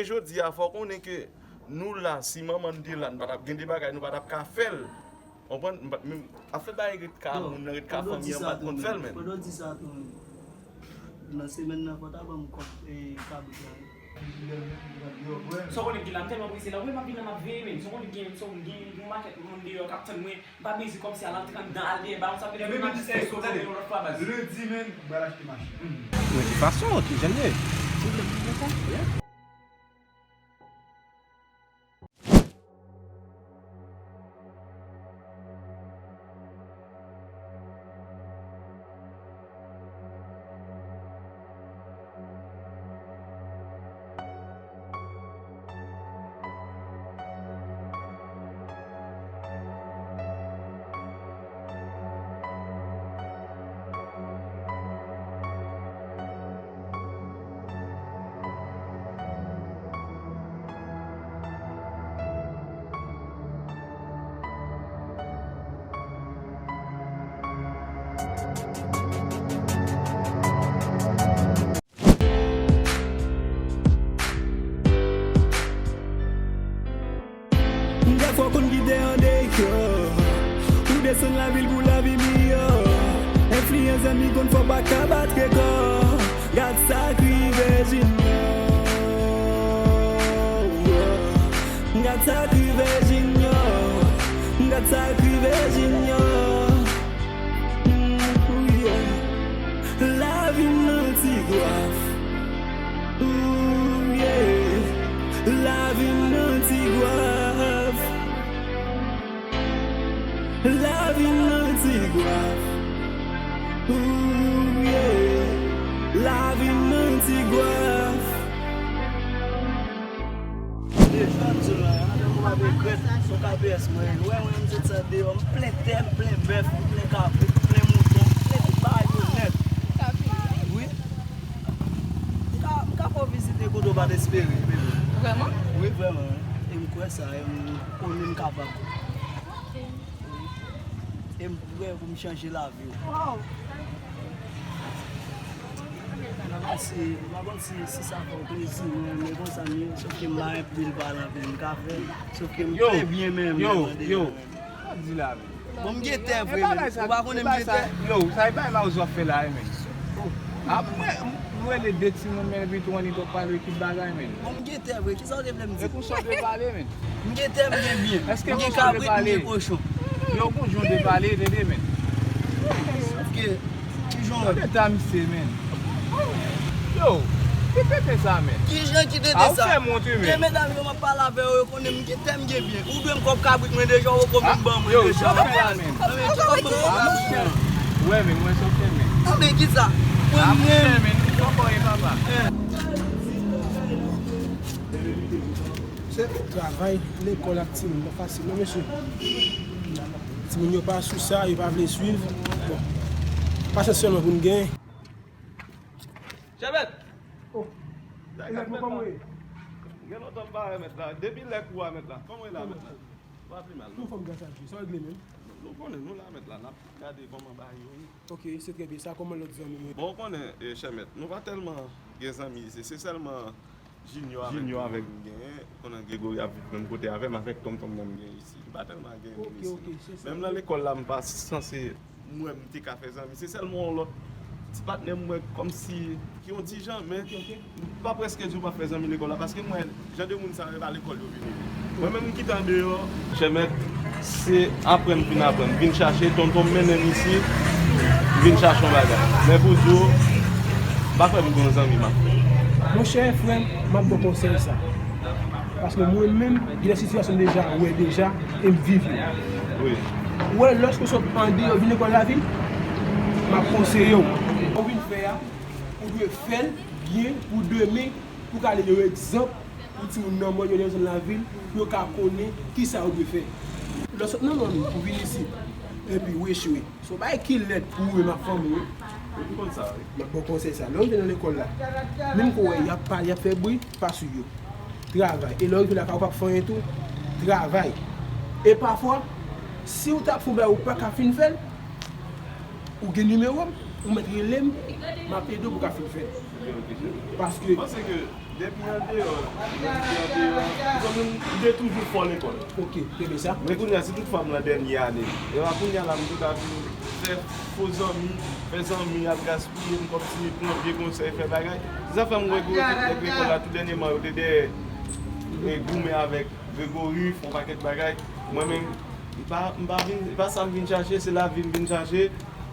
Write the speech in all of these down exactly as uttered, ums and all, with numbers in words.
Jodi a, fò w konnen ke nou la, si manman n te la, n pa t ap gen de bagay, nou pa t ap ka fè l. Konprann? M pa, men, afè bay ret ka moun nan, ret ka fanmi an, m pa t konn fè l menm. Pandan w di sa tou, nan semèn nan, fò w ta ban m kòb, e, kabrit la. Sa w konnen ki la, m tèlman prese la, wi, m ap vin la, m ap veye, men. Sa w konnen gen, sa w gen yon makèt moun deyò k ap tann mwen, m pa bezwen kòmsi al antre anndan, al dèyè balon, sa vle di m ap jis fè sou yon lòt fwa, baz. Lendi, men, m pral achte machin. Mwen, de fason, ok, jan l ye. Ou vle m di konsa? Yeah. Dèfwa w konn kite an deyò. Ou desann lavil pou lavi miyò. Enfliyans zanmi konn fè w pa ka bat rekò. Gad sa k rive Junior. Gad sa k rive Junior. Gad sa k rive Junior. Mm, yeah. Lavi m nan ti gwaf. Ooh, yeah. Lavi m nan ti gwaf. Lavi m nan ti gwaf. Ooh, yeah. Lavi m nan ti gwaf. Deja m di w la, adan m ap regrèt, se yon K P S mwen ye. Ou wè mwen, m sot sa deyò, m plen tè, m plen bèf, m plen kabrit, m plen mouton, m plen tout bagay yo nèt. Wi. M ka, m ka fè w vizite kote w pa t espere, bebe. Vrèman? Wi, vrèman. E m kwè sa, e m konnen m kapab. E m prè pou m chanje lavi w. Wow! M pa konn si, m pa konn si, si sa fè w plezi, men, men konsa m ye, sòf ke m pa anpil pale anpil, m ka fè, sòf ke m trè byen menm, yo, yo, yo. Sa di la menm? Bon, m gen tè vre, men. Ou pa konnen m gen tè? Yo, sa e bagay Mawozo ap fè la, men. A, mwen, m rele de timoun, men, epi tou annik w ap pale ekip bagay, men. Bon, m gen tè vre, kisa w te vle m di? E konsa w te pale, men. M gen tè, m gen byen. M gen kabrit, m gen kochon. Yo, gon jan w te pale, tande, men. Sòf ke, ki jan w... Tande ta misye, men. Yo, ki tete sa, men? Ki jan ki tete sa? A, ou fè m wont, wi, men. Men medam yo, m ap pale avè yo, yo konnen m gen tè, m gen byen. Ou dwe m kòb kabrit mwen deja, ou poko menm ban mwen deja. Yo, sa w fè la, men? Anben, ki kòb ban mwen kabrit mwen? Wè, men, mwen sa w fè, men. Anben, kisa? Mwen menm. Men, ou poko ye, papa. Se travay, lekòl ak timoun pa fasil non, mesye. Timoun yo pa sou sa, yo pa vle swiv. Bon. Pasyans sèlman pou n genyen. Chèmèt! Oh. Chèmèt, kòman w ye? Gen lontan m pa wè mèt la. Depi lè kou a mèt la. Kòman w ye la, mèt la? Pa pi mal, non. Tou fòm gras a Dye. Sa w regle menm? Nou konnen nou la, mèt la. N ap gade kòman bagay yo ye. Ok, se trè byen. Sa kòman lòt zanmi w ye? Bon, ou konnen, e, Chèmèt, nou pa tèlman gen zanmi isi. Se sèlman Junior avèk Gregory m genyen. Ou konnen Gregory ap viv menm kote avè m, avèk tonton nan m genyen isi. M pa tèlman gen moun isi non. Menm nan lekòl la, m pa sanse, m wè m te ka fè zanmi. Se sèlman yon lòt ti patnè m wè kòmsi ki yon ti jan, men m pa prèske di w m ap fè zanmi lekòl la, paske m wè jan de moun sa yo, e pa lekòl yo vini. Mwen menm, m kite andeyò, Chèmèt, se aprann m vin aprann. M vin chache, tonton m mennen m isi, m vin chache yon bagay. Men pou di w, m pa kwè m gen yon zanmi m ap fè. Monchè, frè m, m ap ba w konsèy sa. Paske mwen menm, gen de sitiyasyon m deja wè deja, e m viv yo. Wi. Ou wè, lòske w sot andeyò, vin lekòl lavil, m ap konseye w. Ou vin fè a, ou dwe fè l byen pou demen, pou w ka leve yon egzanp pou timoun nan mòn yo, nan zòn lavil, pou yo ka konnen kisa yo dwe fè. Lè w sot nan mòn ou, ou vin isit, epi ou echwe. Se yon bagay ki lèd pou ou menm ak fanmi w, wi. Ou konn sa, wi. M ap ba w konsèy sa. Lè w rive nan lekòl la, menm ke w wè y ap pale, y ap fè bri, pa swiv yo. Travay. E lè w rive lakay ou p ap fè anyen tou, travay. E pafwa, si w t ap fè yon bagay ou pa ka fin fè l, ou gen nimewo m, Ou mèt rele m, m ap ede w pou w ka fin fè l. Paske. Mwen panse ke depi andeyò, depi andeyò, ou konn m te toujou fò lekòl. Ok, kenbe sa. Men kounye a, si tout fwa m nan dènye ane, ewa kounye a la m tou ka vin fè fo zanmi, fè zanmi ap gaspiye m kòmsi pran vye konsèy, fè bagay. Se sa fè m wè ke nèg lekòl la tou dènyèman yo te dèyè e goumen avèk Gregory, fè yon pakèt bagay. Mwen menm, m pa, m pa vin, e pa sa m vin chache, se lavi m vin chache.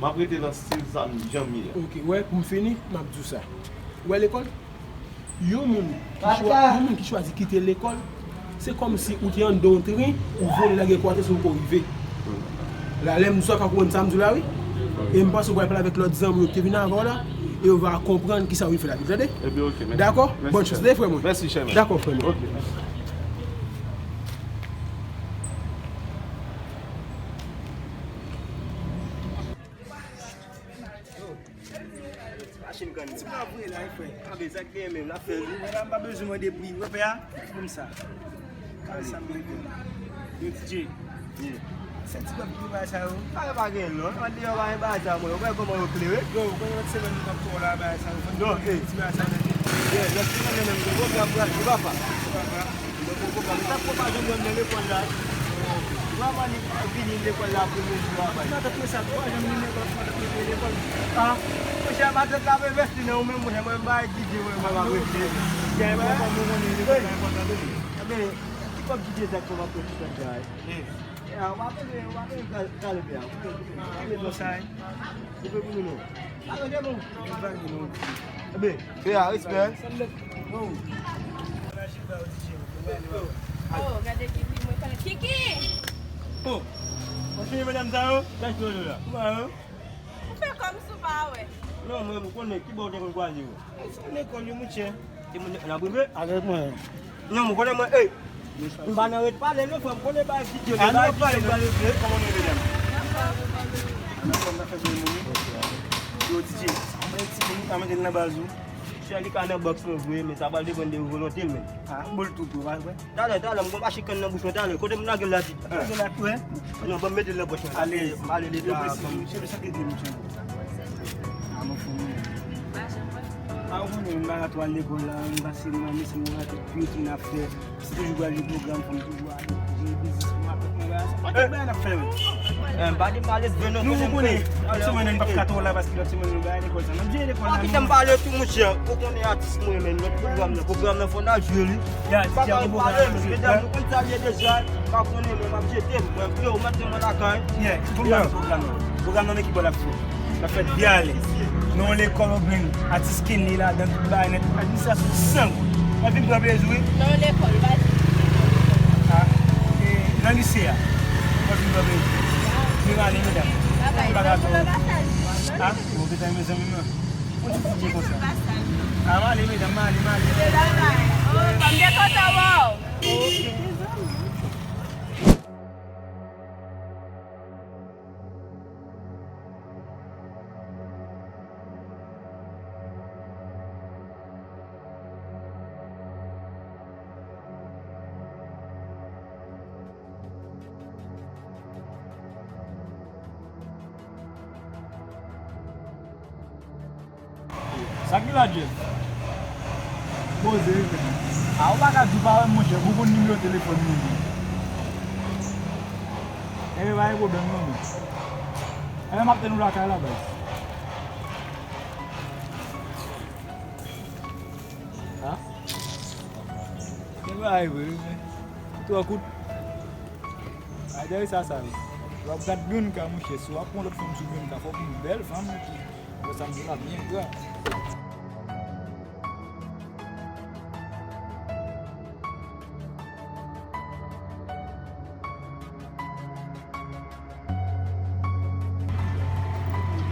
M ap rete nan stil sa m janm ye a. Ok, wè, pou m fini, m ap di w sa. Ou wè lekòl? Yon moun ki chwa-, yon moun ki chwazi kite lekòl, se kòmsi ou te anndan yon tren, ou vole lage kwa tè si w poko rive. La, lè m di w sa, w ka konprann sa m di w la, wi. E m panse w pral pale avèk lòt zanmi w ki te vin avè w la, e yo va konprann kisa w vin fè la, tande? Ebyen, ok, mèsi. Dakò? Bòn chans, tande, frè mwen? Mèsi, chè mwen. Dakò, frè mwen. Ok, mèsi. Machin kanni. Ti pa vre la, wi, frè. A, men sa k genyen menm, l ap fè l wi. Mwen la, m pa bezwen mande pri, wi, pè a. Kòm sa. Kal sa m gen. Yo, D J. Yeah. Se ti pèp ki bay sa yo. A, yo pa gen non. Andeyò pa gen bagay sa, mwen. Ou wè kòman yo klere? Yo, ou konnen lòt semèn nou t ap fè w la, bagay sa yo. Non, eh. Ti bagay sa yo. Yeah, lòt semèn menm, gen pwoblèm, papa. Papa. Mwen poko pa, mwen ta poko pa janm wè m nan lekòl la. Mwen vini lekòl la premye jou a bay. Matant mwen sa twa jan m vin lekòl, matant mwen vin lekòl. Ah, monchè, matant la pa envesti nan ou menm, monchè, mwen m bay Didye, mwen m pa prese. Gen mwen kòm ou konnen lekòl la enpòtan tande. Ebyen, ki kòb Didye egzakteman pou tout sa a? Eh. Ah, w ap vin, w ap vin kal-, kalite a. Koupe pou sa, eh. Koupe pou nou non. Ebe, fè a, respè. Oh, gade Kiki, mwen pa Kiki! Oh, w ap chanje madanm sa yo? Sa k fè w la? Kouman yo? Ou fè kòmsi w pa wè. Non, mwen, m konnen ki bò w te konn kwaze yo. Se lekòl yo, monchè. Timoun nan prive? Avèk mwen. Non, m konnen mwen, ey. M pa nan ret pale, non, frè m, konnen bagay Didye, ah, non, pale, pale, pale, kòman nou ye, medam? Yo, Didye, sa pa yon timoun, ou ka mete l nan baz ou. Chè li ka nan bòks mwen vre, men sa pral depann de volonte l, men. Ah, bòl tou, bro, pa vre? Talè, talè, m gon machin kanni nan bouch mwen, talè, kote m lage l la, Didye? Lage l la, tou, eh? Non, ban m mete l nan pòch mwen. Ale. M ale leta. Yo, presi, chè, sa ki di, monchè? Ah, mwen fou, mwen. Ah, ou konnen, m pa ka twò al lekòl la, m pase nan mesi, m rate tout, tout n ap fè. Se toujou pral gen pwogram, fò m toujou ale, jere biznis pou m ap fè bagay sa. Anpil bagay n ap fè, wi. Eh, m pa di m pa leve non, nou konnen, lòt semèn n p ap ka twò la paske lòt semèn nou bay lekòl sa. N ap jere lekòl la. Kite m pale tou, monchè. Ou konnen atis mwen, men lòt pwogram nan. Pwogram nan fò n al jwe li. Ya, m pa ka pale, medam, nou konn sa l ye deja. M pa konnen, men m ap jete m. Mwen vle ou mete mwen lakay. Yeah, pwogram nan, pwogram nan. Pwogram nan, men ki bò l ap fè. L ap fèt byen alèz. Nan yon lekòl ou jwenn atis Kenny ladan, tout bagay nèt. Administrasyon san goud. W ap vin pran plezi, wi. Nan yon lekòl, w pa di. Ah, e, nan lise a. W ap vin pran plezi. Men m ale, medam. Babay, m pa ka twò. Ah, bon, petay mezanmi, non. Yon ti Didye konsa. Ah, m ale, medam, m ale, m ale. Babay. Oh, m te kontan wè w. Ok. Sa ki la, Jeff? Poze, wi, frè. A, ou pa ka di w pa wè m, monchè, ou konn nimewo telefòn mwen, wi. Enben, pa gen pwoblèm, non, men. Enben, m ap tann ou lakay la, baz. Ha? Gen bagay vre, wi, men. Twò kout. Ay, dèyè sa, sa, wi. W ap gad Bianca, monchè, si w ap pran lòt fanm sou Bianca, fòk yon bèl fanm, wi. Wè sa m di la byen gra.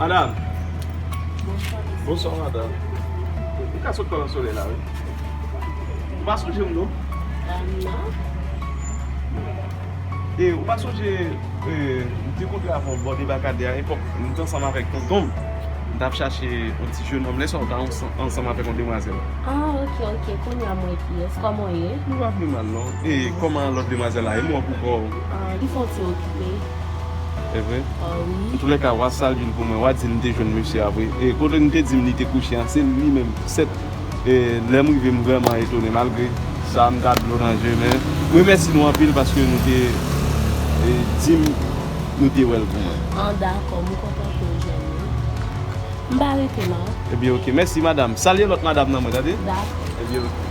Madam. Bonswa, mesye. Bonswa, madam. Ou ka sot pran solèy la, wi. Ou pa sonje m, non? Ah, non. E, ou pa sonje, e, m te kontre avè w bò debakadè a, epòk m te ansanm avèk tonton m. M t ap chache yon ti jenòm, lè sa w t ansanm avèk yon demwazèl. Ah, ok, ok. Kounye a m wè kiyès. Kòman w ye? Nou pa pi mal, non. E, kòman lòt demwazèl la? E mwen pou kò w? Ah, li fè yon ti okipe. E vre? Ah oui. Antoulèka, w a salye l pou mwen, w a di l m te jwenn mesye a vre. E kote m te di m li te kouche an, se li menm. Sèt, e, lè m rive, m vrèman etone, malgre sa m ta dlo nan je, men m remèsye nou anpil paske nou te e, di m nou te wè l pou mwen. Ah, dakò, m kontan ke w jwenn li. M pa rete la. Ebyen, oke. Mèsi, madanm. Salye lòt madanm nan mwen, tande? Dakò. Ebyen, oke.